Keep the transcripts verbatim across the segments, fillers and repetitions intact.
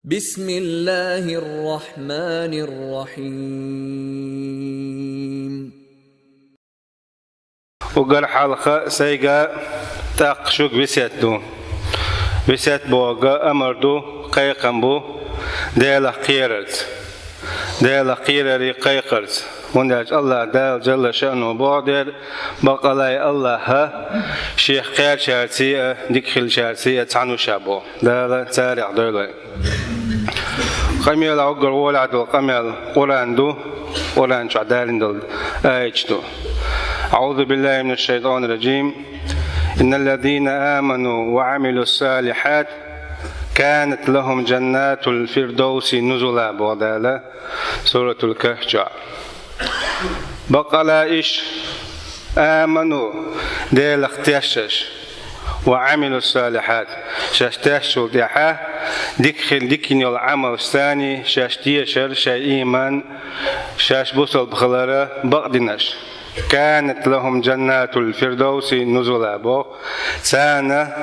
بسم الله الرحمن الرحيم. Уггар хьалха сайга тӀаккха шуга весет ду. Весет бохург амар ду, кхайкхам бу Делах кхерарца. Делах кхерарца, кхайкхарца. ХӀунда аьлча АллахӀ Дала Джалла шаъну боху дера, бакъалла а АллахӀ Шех кхаьчарций а, дика хилчарций а цхьаьна ва Ша боху. Дала царех дойла вай. Къамелах уггар гӀолехь долу къамел Къуръан ду, Къуръан чохь далийна долу аяташ ду. أعوذ بالله من الشيطان الرجيم. إن الذين آمنوا وعملوا الصالحات كانت لهم جنات الفردوس نزلا боху Дала Суратул Кахф чохь. Бакъалла а уьш, аману, Делах тешаш, ва Ӏамилу салихьат, шаьш тешначул тӀаьхьа, дика хила, дика йина йолу Ӏамалш царний, шаьш тешар, шайн ийман, шаьш бусалба хилар бакъдинарш. Канат лахум джаннатул фирдавси нузула боху. Царна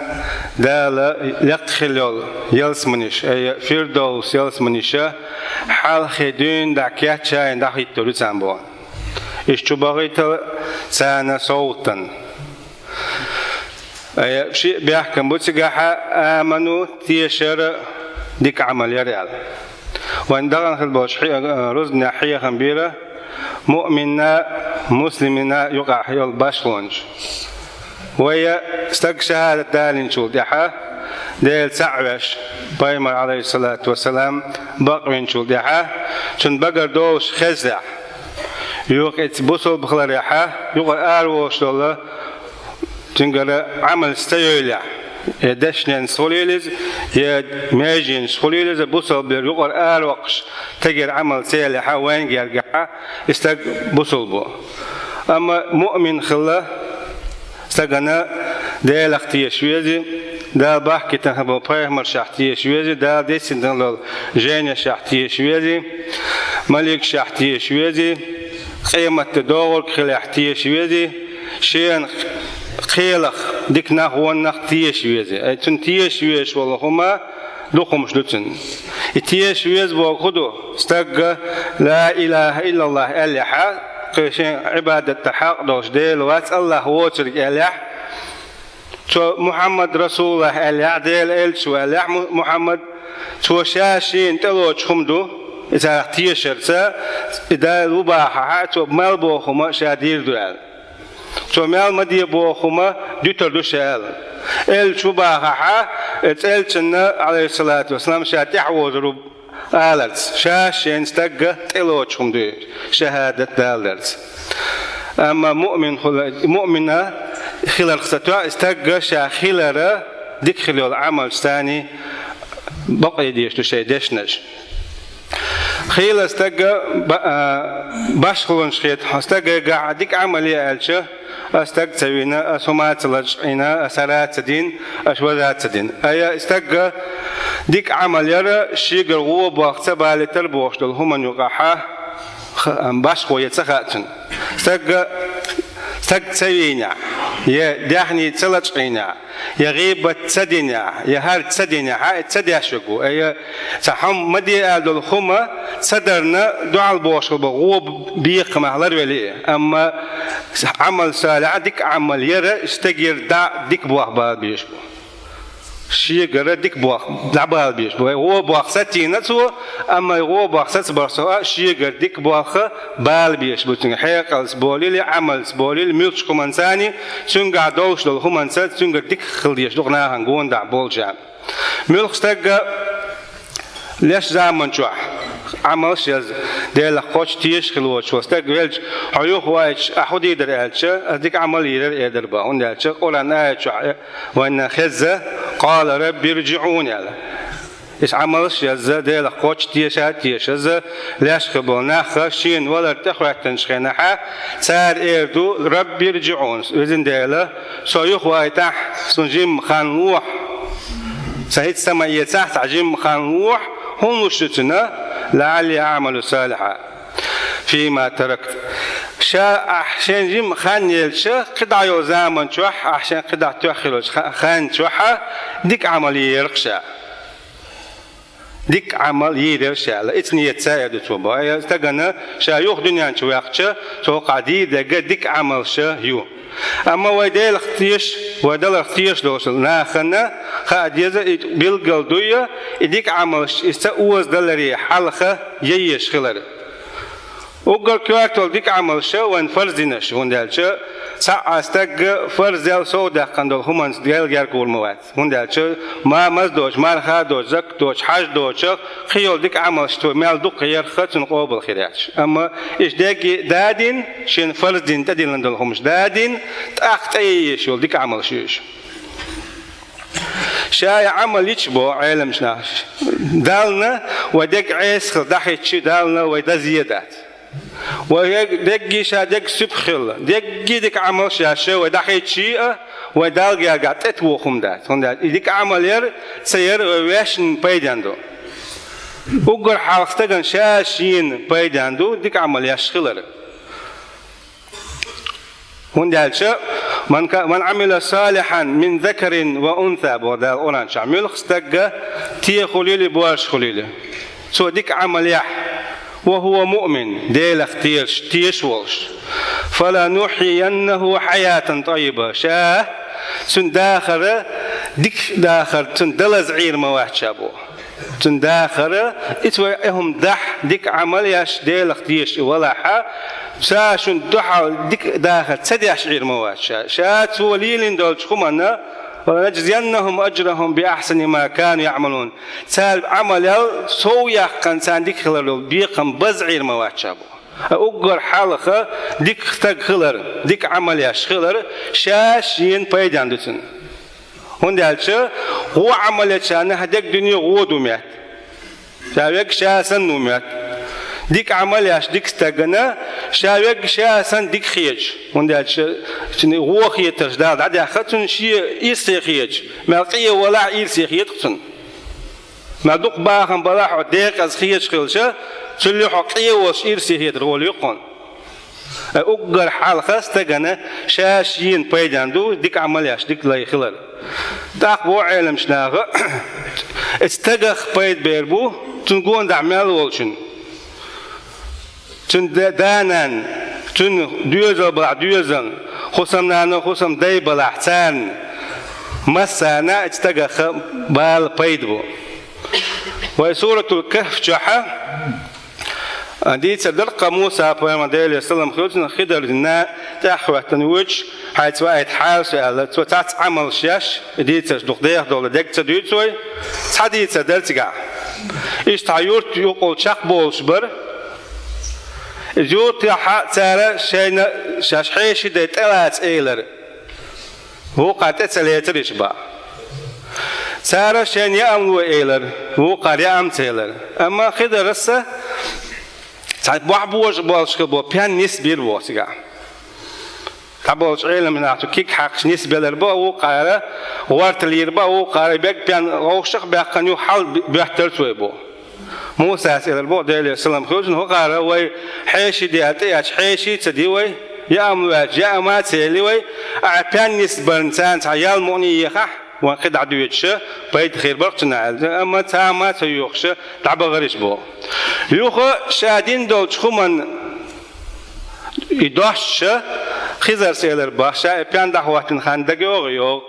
Дала лекха хила йолу ялсаманиш, ай, Фирдавс ялсаманиша, хьалххе дуьйна дӀа кечйина дӀахӀиттор ю царна боху. Иштта чу бахийтал царна совгӀатан. Ай, шиъ бехкам бу цигахьа: аману, тешар, дика Ӏамал яр аьлла. Вайн дахана хила болчу хье-, рузбанехь хьехам бира муъминна, муслимина юкъахь йолу башхалонаш. Вай стаг шахӀадат далийначул тӀаьхьа, Дела цхьаъ веш, пайхамар, алейхиссалату вассалам, бакъвинчул тӀаьхьа, цуьнан багара долуш хезлехь, юха иза бусалба хиларехьа, юкъара араволуш долу цуьнгара Ӏамалш ца йойла, я дешненца хуьлийла иза, я меженца хуьлийла иза, бусалба бер юкъара араваккхаш, тегара Ӏамал ца ялахьа, вайна гергахьа, и стаг бусалба ву. Амма муъмин хилла стагана Делах теша вези, Дала бахкийтина болу пайхамаршех теша вези, Дала дийцина долу жайнашех теша вези, маликашех теша вези, къематде догӀург хилахь теша вези, шена кхелах, дика нах, вонах теша вези. Ай, цунна теша везаш волу хӀума дукха хӀумаш ду цунна. И теша веза боху хӀун ду? Стагга ла илаха иллаллах аьллехьа, кхин шен Ӏибадатта хьакъ долуш Дела вац, АллахӀ воцург аьллехь, цо Мухьаммад расулуллах аьллехь, Дела элча ву аьллехь Му-, Мухьаммад, цо ша шена тӀелоцуш хӀума ду, и царах тешарца, и Дала ву бахахьа, цо мел боху хӀума ша дийр ду аьлла. Цо мел ма де боху хӀума дуьтур ду ша аьлла. Элча ву бахахьа, и цӀелчанна, алейхиссалату вассалам, ша тӀаьхьавозур ву аларца, ша шен стагга тӀелоцуш хӀума ду, шахӀадат даларца. Амма муъмин хула-, муъмина хиларх ца тоьа, стагга ша хилара дика хила йолу Ӏамалш царний бакъ деш ду шайн дешнаш. Хийла стагга ба-, а, башхалонаш хета, стагга гахь дика Ӏамал е аьлча, ас стаг ца вийна, ас хӀума ца лачкъийна, ас хӀара ца дина, ас ваза ца дина. Ая, стагга дика Ӏамал яра, шегара гӀо болх ца балийтар бохуш долу хӀуманна юкъахьа, ха-, ам, башхо я ца хаьа цунна. Стагга, стаг ца вийнехь, я даьхний ца лачкъийнехь, я гӀийбат ца динехь, я хӀара ца динехь, хьа, ца деш вегу. Ая, цхьа хӀума ма де аьлла долу хӀума ца дарна, дуьхьал бохуш хила бу, гӀо бекхамах ларвели. Амма Ӏамал салихь, дика Ӏамал яра, стегера дӀа дика болх бала безаш бу. Шегара дика болх дӀабала безаш бу. ГӀо болх сацийна цо, амма гӀо болх сацабарх цо а, шегара дика болх бала безаш бу цуьнга. Хьекъалца болийла, Ӏамалца болийла, муьлххачу хӀуманца а, цуьнгахь долуш долу хӀуманца, цуьнгара дика хила дезаш ду-кх нахана гондахь болчарна. Муьлхха стагга леш заман чохь Ӏамалш яза, Делах кхоччуш теша хила воцуш волу стаг велча, хьо юхавойтуш, ахь хӀун дийр дара аьлча, ас дика Ӏамал йийр яра эр дара боху, хӀунда аьлча Къуръан аят чохь вайна хезза, «Къала рабби рджиӀун», аьлла. Иза Ӏамалш язза, Делах кхоччуш теша а тешаза, леш хила болу нах а шена валар тӀехӀоьттинчу хенахьа, цара эр ду: «Рабби рджиӀун, везан Дела, со юхавойтахь, суна жимма хан лохьа. Сан хӀинца са ма эцахь, цхьа жимма хан лохьа, хӀун луш ду цуьнан, лаӀалли аӀмалу салихьан фима таракт». Ша ахь шен жимма хан елча, кхидӀа йолу заман чохь, ахь шен кхидӀа тоьхна хиларчу ха-, хан чохьа дика Ӏамал йийр яра-кх ша. Дика Ӏамал йийр яра ша аьлла, ица нийят ца а ду цо боху. Стагана ша юха дуьнен чу ваьккхича, цо кхаъ дийр дерг дика Ӏамалш ю. Амма вай Делах тешаш, вай Далах тешаш долчу нахана хаа деза, и билггал дуй, и дика Ӏамалш иза ца озадаларе хьалха ян езаш хилар. Уггар коьртал дика Ӏамалш вайн фарз динарш, хӀунда аьлча цхьа а стаг фарз ял совдаьккхина долу хӀуманца Дела гергур ма вац. ХӀунда аьлча ма-, маза доцуш, марха доцуш, закат доцуш, хьаж доцуш, кхин йолу дика Ӏамалш цо мел дукха ярх цунна къобал хир яц. Амма иштта дерриге а дадина, шена фарз дина тӀедиллина долу хӀуманаш дадина, тӀаккха тӀеян езаш йолу дика Ӏамалш ю уьш. Ша и Ӏамал йича боху Ӏеламчу наха, Далла вай дерг Ӏеса хила дӀахӀиттича, Далла вай дан зен дац. Вай дерриге ша дерг суьпа хила, дерриге дика Ӏамалш еш ша вай дӀахӀиттича а, вай Далла гергахь тӀетоха хӀума дац. ХӀунда аьлча и дика Ӏамал яр а, ца яр а вай вешан пайденна ду. Уггар хьалха стагана ша шена пайденна ду дика Ӏамал еш хилар. ХӀунда аьлча, «Ман ка-, ман Ӏамила салихьан мин закарин ва унса», боху Дала Къуръан чохь, муьлхха стаг, те хуьлийла, боьрша хуьлийла, цо дика Ӏамал яхь, «ва хӀува муъмин», Делах тешаш, тешаш волуш, «фаланухьйияннаху хьаятан таййиба», ша цуьнан дахар дика дахар, цуьнан далаза Ӏийр ма вац ша боху. Цуьнан дахар, иза вай и хӀума дахь, дика Ӏамал еш, Делах тешаш и валахь, ша шуна дуьхьал дика дахар ца деш Ӏийр ма вац ша. Ша цо лелийна долчу хӀуманна, «ва ланажзияннахум ажрахум би ахьсани ма кану яъмалун», цара Ӏамал ял сов яьккхина царна дика хилар долу бекхам база Ӏийр ма вац ша боху. Уггар хьалха дика стаг хилар, дика Ӏамал еш хилар, ша шена пайденна ду цуьнан. ХӀунда аьлча гӀо Ӏамал ечарна хьан дерг дуьне гӀо ду метта. Ша верг ша санна ву метта. Дика Ӏамал еш дика стагана, ша верг ша санна дика хеташ. ХӀунда аьлча цуьнан гӀо хетарш Дала дӀадаьхна, цунна шен ирсе хеташ, мел къе валахь а ирсе хета-кх цунна. Мел дукха бахам балахь а хьо декъаза хеташ хилча, цул юха хьо къе волуш ирсе хетар гӀоле ю-кх хьуна. Ткъа уггар хьалха стагана ша шена пайденна ду дика Ӏамал еш дика лай хилар. ТӀаккха боху Ӏеламчу наха, и стагах пайда бер бу, цуьнан гондахь мел волчун. Цуьнан да-, да-нанна, цуьнан доьзал балахь доьзална, хӀусамнана, хӀусамдай балахь царна, массарна а и стагах бала пайда бу. Вай Суратул Кахф чохь а дийцар дара-кх Муса пайхамар, Делера салам хуьлда цунна, Хидар дина тӀаьхьахӀоьттина воьдуш, хьайца ваийта хьала со аьлла, цо цхьацца Ӏамалш еш, и дийцарш дукха деха долу дерг ца дуьйцу вай, цхьа дийцар дара цигахь. Иштта цхьа юрт юкъал чекхболуш бара. Иза юртехь цара шайна шаьш хьеший дай тӀелаца элира. Вукхара тӀе ца лецира иша баха. Цара шайна яам ло элира, вукхара яам ца элира. Амма Хидарас цхьа бохь божа болуш хила бо пен нисбира бо цигахь. ДӀаболчу Ӏеламнаха цу киг хьаькхча нисбелар бо, вукхара гӀорта лийр бо, вукхара бег пен вовшах а баьккхина ю хьал боьттар цо бо. Мусас элар бо, Делера салам хуьлда цунна, хӀокхара вай хьеший де аьлла тӀеэцча, хьеший а ца ди вай, яам ло аьлча, яам а ца елли вай, ахьа пен нисбарна царна цхьа ял мукъане ехахь, вайн кхин дӀадоьдуш, пайда хир бара-кх цунна аьлла, амма цхьа а ма ца йохуш, дӀабахара иша бо. Юха ша дина долчу хӀуманна и достуш, Хизарс элар боху, ша и пен дӀахӀоттийна хан дага йогӀу, йогӀу.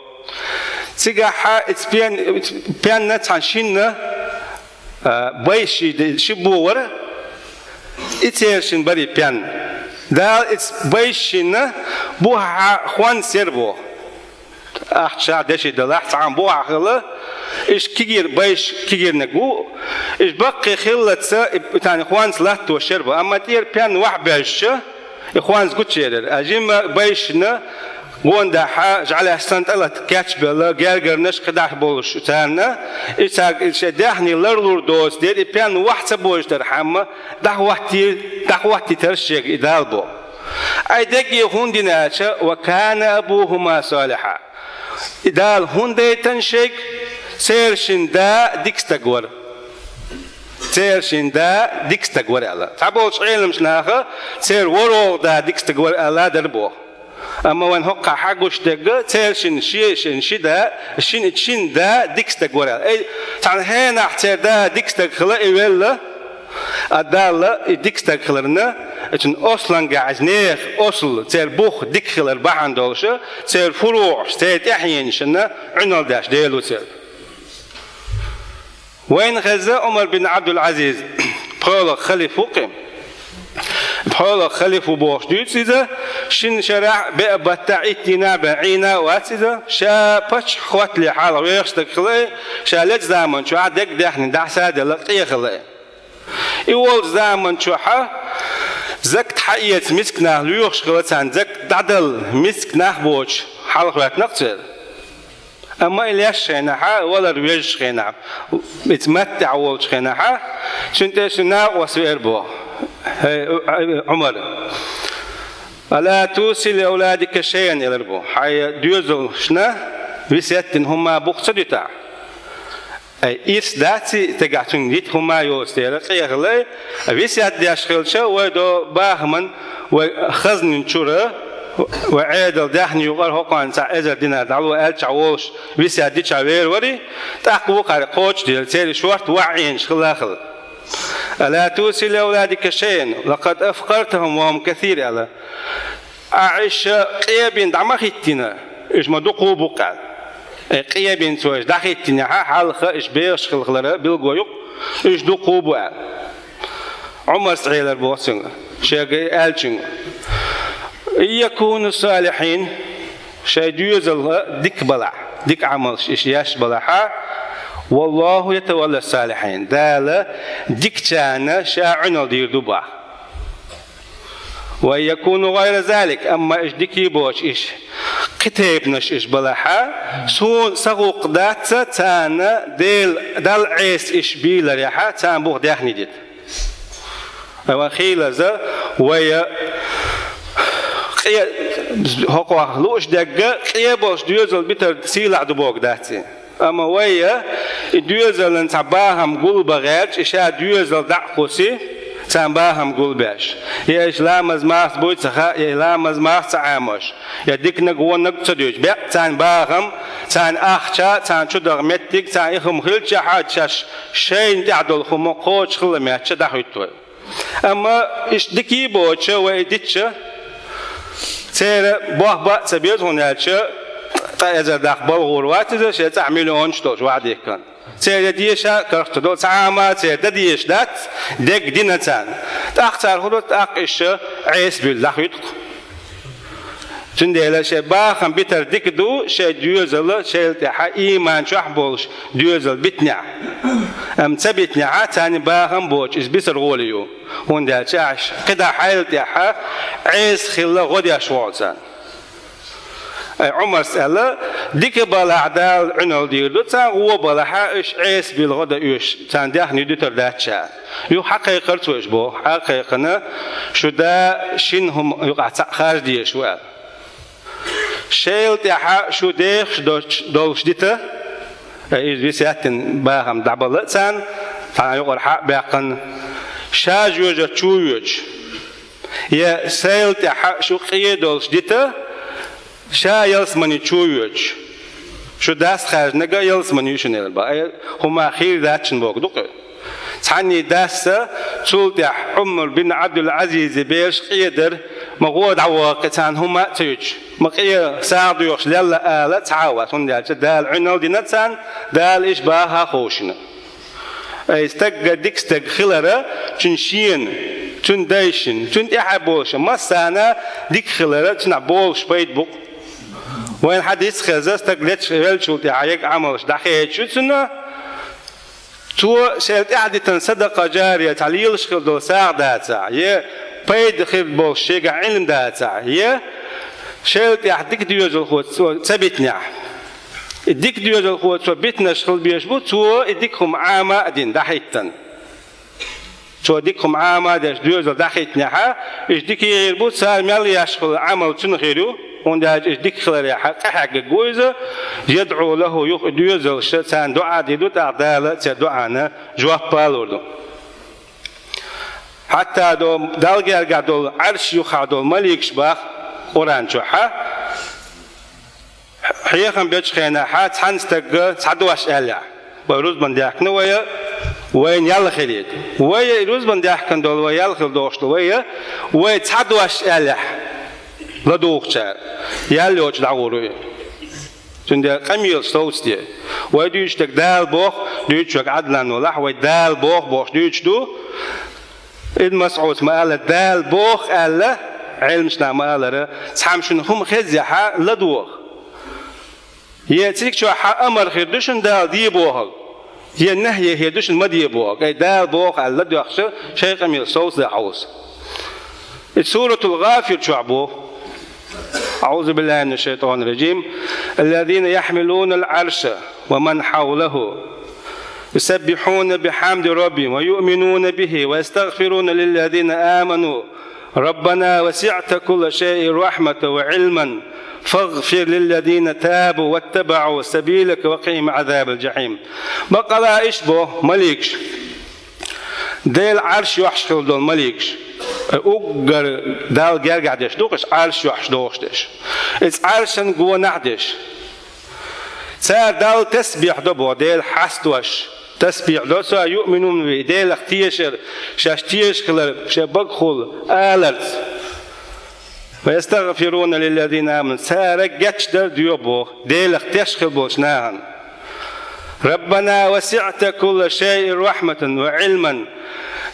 Цигахь и пен, пенна цхьана шинна а, байший де-, ши бо вара, и церан шин бара и пен. Дала и ц-, байшинна бухахьа хонс яра бо. Ахча деши далахь, цхьаъ бухахь хилла, иш кигир, байш кигирниг ву, иш баккхий хиллаца, и, и тани хонс латтош яра бо. Амма тӀера пен вахь баьжча, и хонс гучерира. А жимма байшна гондахьа, жӀаьлеш санна тӀалатта кечбелла, гергарнаш кхидӀа болуш царна, и цаьрга и шайн даьхни ларлур доцу дера, и пен вахь ца бождархьама, дӀахӀотти-, дӀахӀоттийтар шега и Дала бо. Ай дегге хӀунда дина аьлча, «ва кана абухума салиха». И Дала хӀунда дайтан шега, церан шин да дика стаг вара. Церан шин да дика стаг вара аьлла. Цхьаболчу Ӏеламчу наха церан ворхӀалгӀа да дика стаг вара аьлла дара боху. Амма вайн хӀокхахь гуш дерг, церан шин ши, шин ши да, шин, шин да дика стаг вара. Эй, цхьана хенахь церан да дика стаг хила и велла, а Далла и дика стаг хиларна, цуьнан ослангахь иза нехан осал, церан бух дика хилар бахьана долуш, церан фуругӀаш, церан тӀаьхьенашна Ӏуьналла деш Дела ву церан. Вайна хеза Ӏумар бин Ӏабдул-Ӏазиз, пхоьалгӀа халифа ву-кх и. ПхоьалгӀа халифа ву бохуш дуьйцу иза, шина шарахь беа баттахь итт дийнахь бен Ӏийна а вац иза, ша паччахь хӀоттале хьалха вехаш стаг хилла и, ша лечу заман чохь дегдаьхни дӀасаделла къе хилла и. И волчу заман чохь закат хьаэца миска нах лоьхуш хилла, царна закат дӀадала миска нах боцуш хьалахоьттина-кх церан. Амма и леш хенахь, валар везаш хенахь, иза матта тӀехь волчу хенахь, цуьнан тӀе шен накъост веара боху: «ХӀей, Ӏумар, ала туси ли авладика шайъан», — элира боху. «Хьайн доьзалшна весет дина хӀума бух ца дуьту ахь? Ай, ирс дац и, стагахь цуьнга дита хӀума йоцу дела, къе хилла и, весет деш хилча, вай долу бахаман, вай хазнин чуьра, вай Ӏедал даьхни юкъара хӀокхунна цхьа эзар динар дӀало аьллачохь волуш, весет дича вер вари, тӀаккха вукхара кхочушдела, церан шорта ваӀ Ӏенаш хилла хилла. Ала туси ли авладика шайъан, лакъад афкъартахум ва хум касир», — аьлла. Ахь иша къебина дӀа ма хӀиттина, уьш ма дукха бу-кх аьлла. Э, къебина цо иша дӀахӀиттинехь, хьалха иша бехаш хилла хилара билгало ю-кх, уьш дукха бу аьлла. Ӏумарс Ӏелар боху цуьнга, шега аьллачуьнга: «Ин якуну салихьин», шайн доьзал дика балахь, дика Ӏамалш иша еш балахь, «валлаху ятавалла салихьин», Дала дикачарна ша Ӏуьналла дийр ду боху. «Ва якуну гӀайра залик», амма иша дика боцуш иша, кхин тайпанаш иша балахь, суна сан гӀуллакх дац царна Дела, Далла Ӏеса иша бийларехь, царна буха даьхни дита. Ай, вайн хийлаза, вай къе-, хӀокхо лууш дерг, къе болуш доьзал битар сийлахь ду бохург дац и. Амма вай, и доьзалан цхьа бахам гулбан гӀерташ, и ша доьзал дӀа а кхуьссий, царна бахам гулбеш. Я иша ламаз-марха буй ца хаьа, я ламаз-марха ца Ӏамош, я диканиг, вониг ца дуьйцуш. Бекъ царна бахам, царна ахча, царна чу даха меттиг, царна и хӀума хилча, хьаьжча шаьш шайна тӀехь долу хӀума кхочуш хилла меттиг чу дӀахӀуьтту вай. Амма иштта дика боцуш вай дитча, церан бохба а ца беза, хӀунда аьлча ткъа эзар даккха балхор вац иза, шен цӀахь миллионаш долуш ваӀда дихкина. Церан деша а карх ца долу, цхьа а ма церан дан дезаш дац, дерг дина царна. ТӀаккха цара хӀун ду, тӀаккха иша Ӏеса буьллу дӀахӀуьтту-кх. Цундела шайн бахам битар дика ду, шайн доьзал, шайл тӀаьхьа ийман чохь болуш доьзал битинехь. Амма ца битинехь, царна бахам боцуш, иза бисар гӀоле ю. ХӀунда аьлча ахь кхидӀа хьайл тӀаьхьа Ӏеса хилла гӀо деш ву хьо царна. Ай, Ӏумарс аьлла: «Дика балахь, Дала Ӏуьналла дийр ду царна, гӀо балахь, иша Ӏеса билла гӀо дан оьшуш, царна даьхни дуьтур дац ша». Юха хьакхайкхара цо иша боху, хьакхайкхина: «Шу да шина хӀума юкъахь цхьаъ харжа дезаш ву», — аьлла. Шайл тӀаьхьа шу дехаш доч-, долуш дита, иза весет дина бахам дӀабала а царна, цхьана юкъара хьа а баьккхина, ша жоьжахати чу воьдуш, я сайл тӀаьхьа шу къе долуш дита, ша ялсамани чу воьдуш, шу дас хаьржинарг а ялсамани ю шуна элира боху. Ай, хӀума хийра дац шуна бохург ду-кх. Цхьанний дас, цул тӀаьхьа Ӏумар бин Ӏабдул-Ӏазизан бераш къедара, ма гӀо дӀавахкхи царна хӀума а ца юьтуш, ма къе сагӀа доьхуш лелла ала цхьа а вац, хӀунда аьлча Дала Ӏуьналла дина царна, Дала иша баха а ховшина. Ай, стагга дика стаг хилара, цуьнан шена, цуьнан дайшна, цуьнан тӀаьхьа болуш массарна дика хилара, цуьнан болуш пайда бу-кх. Вайна хьадис а хеза, стаг лечу веллачул тӀаьхьа ерг Ӏамалш дӀахедаш ю цунна, цо шайл тӀаьхьа дитина садакъа жария, цхьа лелаш хила долу сагӀа дацахь, я пайда хир болуш шегахь Ӏилма дацахь, я шайл тӀаьхьа дика доьзалхо цо ца битинехь. И дика доьзалхо цо битинарш хила безаш бу, цо и дика хӀума Ӏама а дина, дӀахӀиттина. Цо дика хӀума Ӏама а деш доьзал дӀахӀиттинехь, иша дика хир бу, цара мел еш хилла Ӏамал цуьнан хир ю, хӀунда аьлча иша дика хиларехь къахьегнарг ву иза, ядӀу лахӀу, юха и доьзалша царна доӀа дийр ду, тӀаккха Дала церан доӀана жоп а лур ду. Хьатта до Далла гергахь долу Ӏарш юххехь долу маликаш боху Къуръан чохь, Хьехам бечу хенахьа цхьана стага цхьа дош аьллехь, вай рузбан даьхкина вай, вайна ял хилийта. Вай рузбан даьхкина долу, вай ял хила дохуш долу вай, вай цхьа дош аьллехь, ладугӀучара ял йоцуш дӀагӀур ву и. Цундела къамелаш совцаде. Вай дуьйцуш дерг Дала боху, дуьйцуш верг Ӏадлан валахь, вай Дала боху бохуш дуьйцуш ду. Ибн МасӀуда ма-аллара, Дала боху аьлла, Ӏеламнаха ма-аллара, цхьамма шуна хӀума хезахь, ладогӀа. Я цигахь чохь амар хир ду шуна Дала де бохург, я нахьи хир ду шуна ма де бохург. Ай, Дала боху аьлла ладоьгӀча, шайн къамелаш совцаде хьовса. И Суратул ГӀафир чохь боху: أعوذ بالله من الشيطان الرجيم. الذين يحملون العرش ومن حوله يسبحون بحمد ربهم ويؤمنون به ويستغفرون للذين آمنوا ربنا وسعت كل شيء رحمة وعلما فاغفر للذين تابوا واتبعوا سبيلك وقهم عذاب الجحيم. Бакъала иштта боху маликаш. Делан Ӏарш йохьуш хилла долу маликаш. Уггар Далла гергахь деш ду-кх уьш Ӏарш йохьуш дохуш дерш. Иза Ӏаршан гонахь дерш. Цара Далла тасбихь до боху, Дела хьастош. Тасбихь до цара, يؤمنون به, Делах тешар, шаьш тешаш хилар, шайн багахула аларца. ويستغفرون للذين آمنوا. Цара гечдар доьху боху, Делах тешаш хилла болчу нахана. ربنا وسعت كل شيء رحمة وعلما.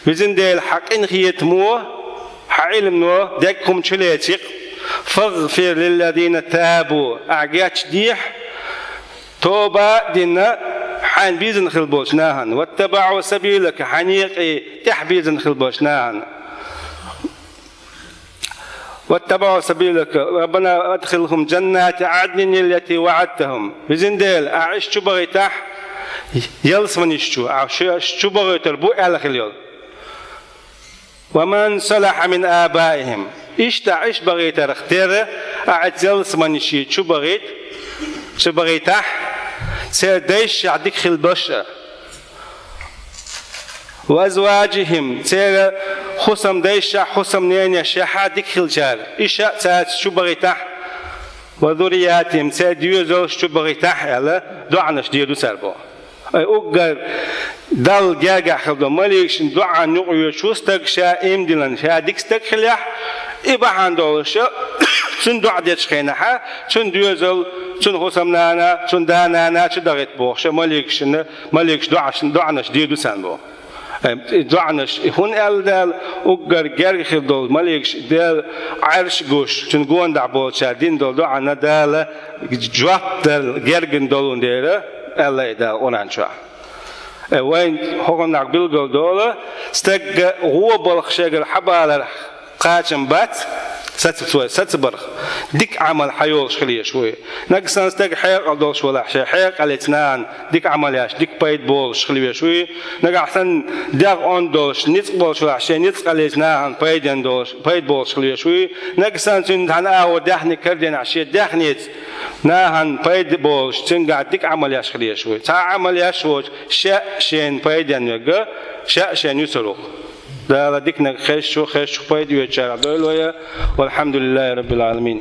Везан Дела, хьан къинхетамо, хьан Ӏилмано дерриг хӀума чулеци-кх. فاغفر للذين تابوا. Ахь гечдехьа, тоба а дина, хьайна безна хилла болчу нахана. واتبعوا سبيلك, хьан некъий тӀехь безна хилла болчу нахана. واتبعوا سبيلك. ربنا وأدخلهم جنات عدن التي وعدتهم. Везан Дела, ахь уьш чубахийтахь ялсаманаш чу, ахь уьш чубахийтур бу аьлла хилла йолу. ومن صلح من آبائهم. Иштта ахь уьш бахийтарх терра, ахь оцу ялсаманаш чу бахийта, чу бахийтахь, церан дайшкахь дика хилла болуш а. وأزواجهم, церан хӀусамдайшкахь, хӀусамненашкахь дика хиллачара, уьш а цаьрца чу бахийтахь. وذرياتهم, церан доьзалш чу бахийтахь аьлла, доӀанаш дийр ду цара боху. Ай, уггар Далла гергахь хилла долу маликашна доӀанна юкъа йоьдуш ву стаг, ша иман диллина, ша дика стаг хилахь, и бахьана долуш, цуьнан доӀа дечу хенахь, цуьнан доьзал, цуьнан хӀусамнана, цуьнан да-нана чу дахийта бохуш, маликашна, маликаш доӀаш, доӀанаш дийр ду царна боху. Ай, и доӀанаш, и хӀунда аьлла Дала, уггар герга хилла долу маликаш Делан Ӏарш гуш, цуьнан гондахь болчара дина долу доӀанна Дала жоп дала гергана долун дела, аьлла и Дала Къуръан чохь. Э, вайн хӀокхунах билгал долу, стагга гӀо балха шегара хьабаларх кхачам бац, саца цой, саца барх. Дика Ӏамал хьайолуш хила еш вуй. Нагахь санна стаг хьекъал долуш валахь, шен хьекъалца нахана дика Ӏамал еш, дика пайда болуш хила веш вуй. Нагахь санна дегӀ онда долуш, ницкъ болуш валахь, шен ницкъалца нахана пайден долуш, пайда болуш хила веш вуй. Нагахь санна цуьнан цхьана агӀор даьхни караденахь, шен даьхница нахана пайда болуш, цуьнгахь дика Ӏамал еш хила еш вуй. Цхьа Ӏамал еш воцуш, ша шена пайден верг, ша шена юсур ву. Дала диканиг хезчу, хезчу пайда оьцучарах дойла вай. والحمد لله رب العالمين.